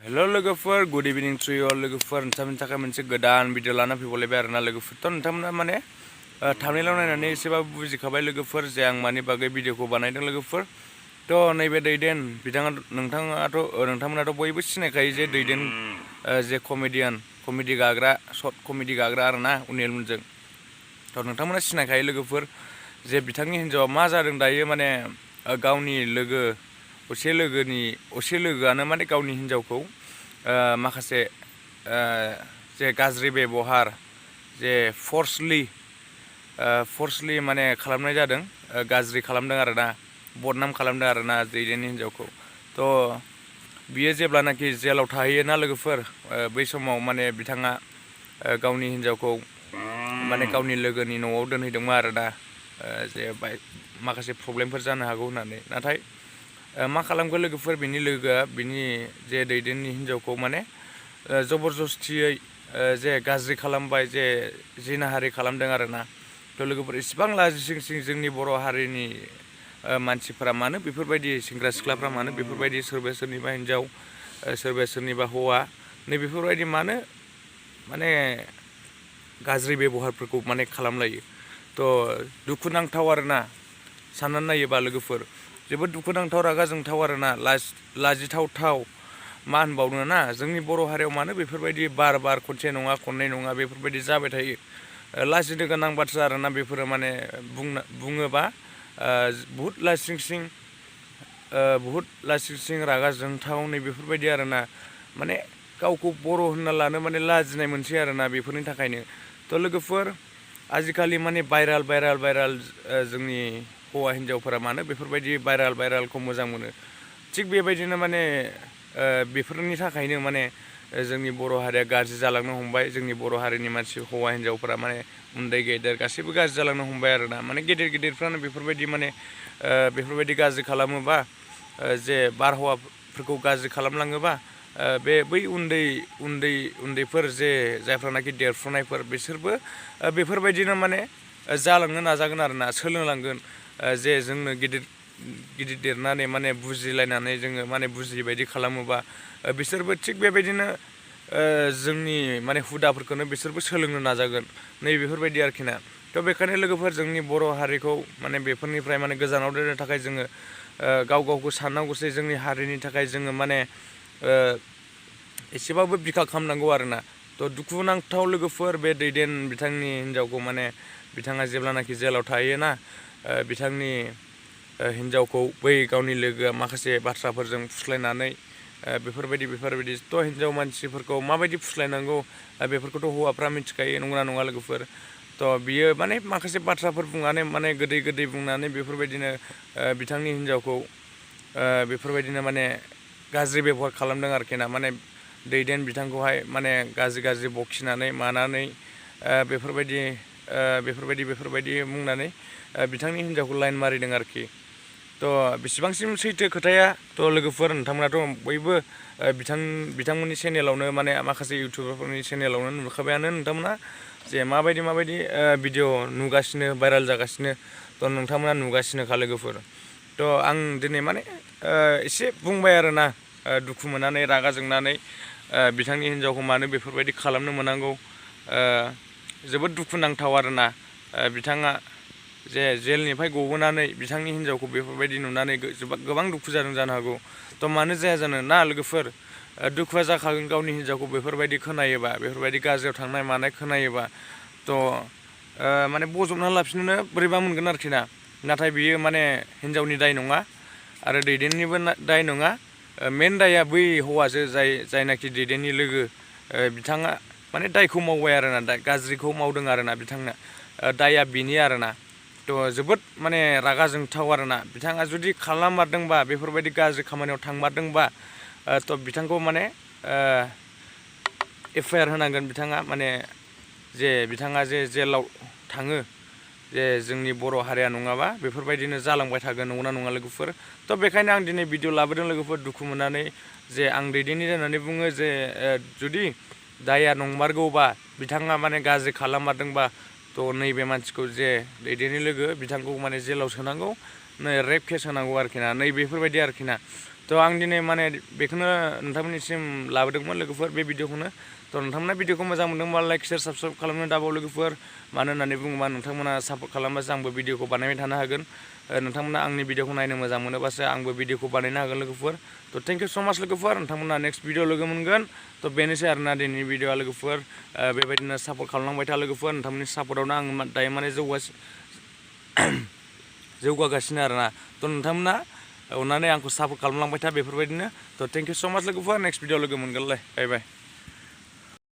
hello लोगोफोर good evening to you अल लोगोफोर नोंथांमोननि थाखाय मोनसे गोदान भिडिअ लाना फैबावलायबाय आरोना लोगोफोर थ' नोंथांमोना माने थांबनेलाव नायनानै एसेबाबो बुजिखाबाय लोगोफोर जे आं मानि बागै भिडिअखौ बानायदों लोगोफोर थ' नैबे दैदेन बिथाङा नोंथांमोनाथ' बयबो सिनायखायो जे दैदेन जे कमेडि गाग्रा सर्ट कमेडि गाग्रा आरोना उनिलमोनजों थ' नोंथांमोना सिनायखायो लोगोफोर जे बिथांनि हिन्जावा मा जादों दायो माने गावनि असे लोगोआनो माने गावनि हिन्जावखौ माखासे जे गाज्रि बेबहार जे फर्सलि माने खालामनाय जादों गाज्रि खालामदों आरोना बदनाम खालामदों आरोना दैदेननि हिन्जावखौ थ' बियो जेब्लानाखि जेलाव थाहैयोना लोगोफोर बै समाव माने बिथाङा गावनि हिन्जावखौ माने गावनि लोगोनि न'आव दोनहैदोंमोन आरोना जे माखासे प्रब्लेमफोर जानो हागौ होननानै नाथाय मा खालामखो लोगोफोर बिनि लोगोआ बिनि जे दैदेननि हिन्जावखौ माने जबरदस्तियै जे गाज्रि खालामबाय जे जिनाहारि खालामदों आरोना थ' लोगोफोर इसिबां लाजिसिंसिं जोंनि बर' हारिनि मानसिफोरा मानो बेफोरबायदि सेंग्रा सिख्लाफ्रा मानो बेफोरबायदि सोरबा सोरनिबा हिन्जाव सोरबा सोरनिबा हौवा नैबेफोरबायदि मानो माने गाज्रि बेबहारफोरखौ माने खालामलायो थ' दुखुनांथाव आरोना साननानै नायोबा लोगोफोर जोबोद दुखुनांथाव रागा जोंथाव आरोना लाजिथावथाव मा होनबावनो ना जोंनि बर' हारियाव मानो बेफोरबायदि बार खनसे नङा खननै नङा बेफोरबायदि जाबाय थायो लाजिनो गोनां बाथ्रा आरोना बेफोरो माने बुङोबा बुहुद लासिंसिं रागा जोंथाव नै बेफोरबायदि आरोना माने गावखौ बर' होनना लानो माने लाजिनाय मोनसै आरोना बेफोरनि थाखायनो थ' लोगोफोर आजिखालि माने भाइराल जोंनि हौवा हिन्जावफोरा मानो बेफोरबायदि भाइरालखौ मोजां मोनो थिग बेबायदिनो माने बेफोरनि थाखायनो माने जोंनि बर' हारिया गाज्रि जालांनो हमबाय जोंनि बर' हारिनि मानसि हौवा हिन्जावफोरा माने उन्दै गेदेर गासैबो गाज्रि जालांनो हमबाय आरोना माने गेदेरफ्रानो बेफोरबायदि माने बेफोरबायदि गाज्रि खालामोबा जे बारहावाफोरखौ गाज्रि खालामलाङोबा बै उन्दैफोर जे जायफ्रानाखि देरफुनायफोर बिसोरबो बेफोरबायदिनो माने जालांनो नाजागोन आरोना सोलोंलांगोन जे जोंनो गिदिर देरनानै माने बुजिलायनानै जोङो माने बुजियै बायदि खालामोबा बिसोरबो थिग बेबायदिनो जोंनि माने हुदाफोरखौनो बिसोरबो सोलोंनो नाजागोन नै बेफोरबायदि आरोखि ना थ' बेखायनो लोगोफोर जोंनि बर' हारिखौ माने बेफोरनिफ्राय माने गोजानाव दोननो थाखाय जोङो गावखौ साननांगौसै जोंनि हारिनि थाखाय जोङो माने एसेबाबो बिखा खालामनांगौ आरोना थ' दुखुनांथाव लोगोफोर बे दैदेन बिथांनि हिन्जावखौ माने बिथाङा जेब्लानाखि जेलाव थाहैयोना बिथांनि हिन्जावखौ बै गावनि लोगोआ माखासे बाथ्राफोरजों फुस्लायनानै बेफोरबायदि थ' हिन्जाव मानसिफोरखौ माबायदि फुस्लायनांगौ बेफोरखौथ' हौवाफ्रा मिथिखायो नंगौना नङा लोगोफोर थ' बियो माने माखासे बाथ्राफोर बुंनानै माने गोदै बुंनानै बेफोरबायदिनो बिथांनि हिन्जावखौ बेफोरबायदिनो माने गाज्रि बेबहार खालामदों आरोखि ना माने दैदेन बिथांखौहाय माने गाज्रि बखिनानै मानानै बेफोरबायदि बुंनानै बिथांनि हिन्जावखौ लाइन मारिदों आरोखि थ' बेसेबांसिम सैथो खोथाया थ' लोगोफोर नोंथांमोनाथ' बयबो बिथांमोननि चेनेलावनो माने माखासे इउटुबारफोरनि चेनेलावनो नुखाबायानो नोंथांमोना जे माबायदि भिडिअ नुगासिनो भाइराल जागासिनो थ' नोंथांमोना नुगासिनोखा लोगोफोर थ' आं दिनै माने एसे बुंबाय आरोना दुखु मोननानै रागा जोंनानै बिथांनि हिन्जावखौ मानो बेफोरबायदि खालामनो मोननांगौ जोबोद दुखुनांथाव आरोना बिथाङा जे जेलनिफ्राय गबोनानै बिथांनि हिन्जावखौ बेफोरबायदि नुनानै गोबां दुखु जादों जानो हागौ थ' मानो जाया जानो ना लोगोफोर दुखुआ जाखागोन गावनि हिन्जावखौ बेफोरबायदि खोनायोबा बेफोरबायदि गाज्रियाव थांनाय मानाय खोनायोबा थ' माने बजबना लाफिननो बोरैबा मोनगोन आरोखि ना नाथाय बियो माने हिन्जावनि दाय नङा आरो दैदेननिबो दाय नङा मेन दायआ बै हौवासो जायनाखि दैदेननि लोगो बिथाङा माने दायखौ मावबाय आरोना गाज्रिखौ मावदों आरोना बिथांना दायआ बेनि आरोना थ' जोबोद माने रागा जोंथाव आरोना बिथाङा जुदि खालाममारदोंबा बेफोरबायदि गाज्रि खामानियाव थांमारदोंबा थ' बिथांखौ माने एफआइआर होनांगोन बिथाङा माने जे बिथाङा जे जेलाव थाङो जे जोंनि बर' हारिया नङाबा बेफोरबायदिनो जालांबाय थागोन नंगौना नङा लोगोफोर थ' बेखायनो आं दिनै भिडिअ लाबोदों लोगोफोर दुखु मोननानै जे आं दैदेननि जानानै बुङो जे जुदि दायआ नंमारगौबा बिथाङा माने गाज्रि खालाममारदोंबा थ' नैबे मानसिखौ जे दैदेननि लोगो बिथांखौ माने जेलाव सोनांगौ रेप केस होनांगौ आरोखि ना नै बेफोरबायदि आरोखि ना थ' आं दिनै माने बेखौनो नोंथांमोननिसिम लाबोदोंमोन लोगोफोर बे भिडिअखौनो थ' नोंथांमोना भिडिअखौ मोजां मोनदोंबा लाइक शेयार साबस्क्राइब खालामनो दाबाव लोगोफोर मानो होननानै बुङोबा नोंथांमोना सापर्ट खालामबासो आंबो भिडिअखौ बानायबाय थानो हागोन नोंथांमोना आंनि भिडिअखौ नायनो मोजां मोनोबासो आंबो भिडिअखौ बानायनो हागोन लोगोफोर थ' थेंक इउ स' माच लोगोफोर नोंथांमोना नेक्स्ट भिडिअ लोगो मोनगोन थ' बेनोसै आरोना दिनैनि भिडिअआ लोगोफोर बेबायदिनो सापर्ट खालामलांबाय था लोगोफोर नोंथांमोननि सापर्टआवनो आं दायो माने जौगागासिनो आरोना थ' नोंथांमोना अननानै आंखौ सापर्ट खालामलांबाय था बेफोरबायदिनो थ' थेंक इउ स' माच लोगोफोर नेक्स्ट भिडिअ लोगो मोनगोनलाय बाय बाय